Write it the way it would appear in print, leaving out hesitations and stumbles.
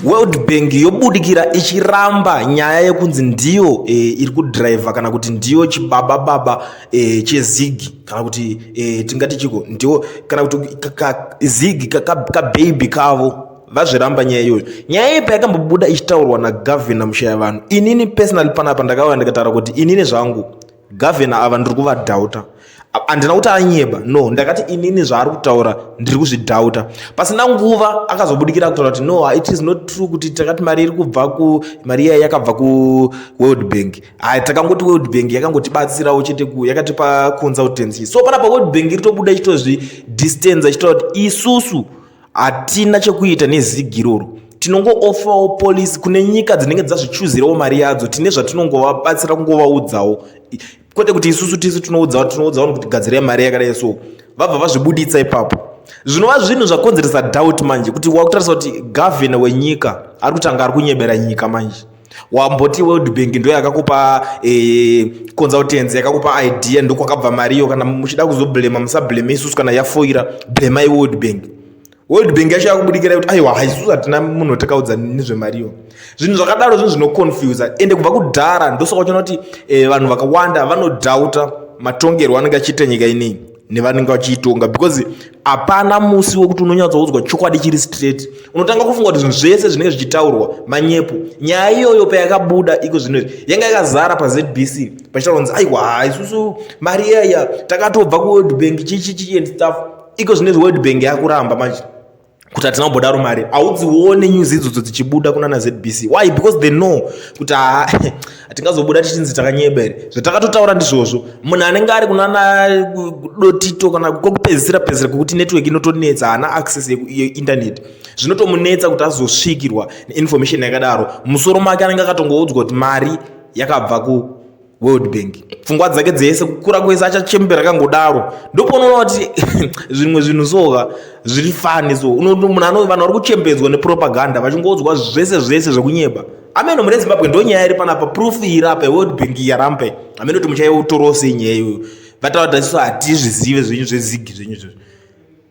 World Bank yobudikira ichiramba nyaya yekunzi ndiyo iri kudhiraivha kana kuti ndiyo chibaba baba cheZig, kana kuti tingati chiko ndiyo, kana kuti Zig kababy kavo. Vazviramba nyaya iyoyo. Nyaya iyi payakambobuda ichitaurwa nagavhina Mushayavanhu, inini personally panapa ndakauya ndikataura kuti inini zvangu gavhina ava ndiri kuvadhauta. Handina kuti anyeba, no. Ndakati inini zvaari kutaura ndiri kuzvidhauta. Pasina nguva akazobudikira kutaura kuti no, it is not true kuti takati mari iri kubva ku mari iya yakabva kuWorld Bank. Hai, takangoti World Bank yakangotibatsirawo chete, yakatipa consultancy. So panapa World Bank iri tobuda ichitozvidistanza, ichitaura kuti isusu hatina chekuita neZig iroro, tinongoofawo policy kune nyika dzinenge dzazvichuzirawo mari yadzo. Tine zvatinongovabatsira, kungovaudzawo, kwete kuti isusu tisu tinoudzawo, tinoudzawo kuti gadzirai mari yakadai. So vabva vazvibuditsa ipapo, zvinova zvinhu zvakonzeresa doubt manje, kuti wakutarisa kuti gavhena wenyika ari kutanga ari kunyebera nyika manje. Wamboti World Bank ndo yakakupa consultancy, yakakupa idea, ndokwakabva mari iyo. Kana muchida kuzoblema, musableme isusu. Kana yafoira, blemai World Bank. World Bank yacho yakubudikira kuti aiwa, haisusu, hatina munhu watakaudza nezvemariyo. Zvinhu zvakadaro, zvinhu zvinoconfusa. Ende kubva kudhara, ndosaka uchiona kuti vanhu vakawanda vanodhauta matongerwo anenge achiita nyika inei nevanenge vachiitonga, because hapana musi wekuti unonyatsoudzwa chokwadi chiri straight. Unotanga kufunga kuti zvinhu zvese zvinenge zvichitaurwa manyepo. Nyaya iyoyo payakabuda iko zvino izvi, yanga yakazara paZBC pachitaurwa kunzi aiwa, isusu mari iyaya takatobva kuWorld Bank, chichichi and stuff. Iko zvino izvi World Bank yakuramba manje kuti hatina kumbodaro mari. Haudzione news idzodzo dzichibuda kuna naZBC. Why? Because they know kuti ha, hatingazobuda tichinzi takanyeba here, zvatakatotaura ndizvozvo. Munhu anenge ari kunana Dotito kana kwekupedzisira pedzisira kwekuti network inotonetsa, haana access yeinternet, zvinotomunetsa kuti azosvikirwa neinformation yakadaro. Musoro make anenge akatongoudzwa kuti mari yakabva ku World Bank. Pfungwa dzake dzese, kukura kwese, achachembera akangodaro. Ndopaunoona kuti zvimwe zvinhu soka zviri funny. So munhu vanhu vari kuchembedzwa nepropaganda, vachingoudzwa zvese zvese zvekunyeba. Ameno mune Zimbabwe, ndo nyaya iri panapa. Proof iri apa, World Bank yarambe. Ameno kuti muchaiutorawo sei nyaya iyoyo. Vataura kuti isusu hatizvizive zvenyu zveZig zvenyu izvozvo.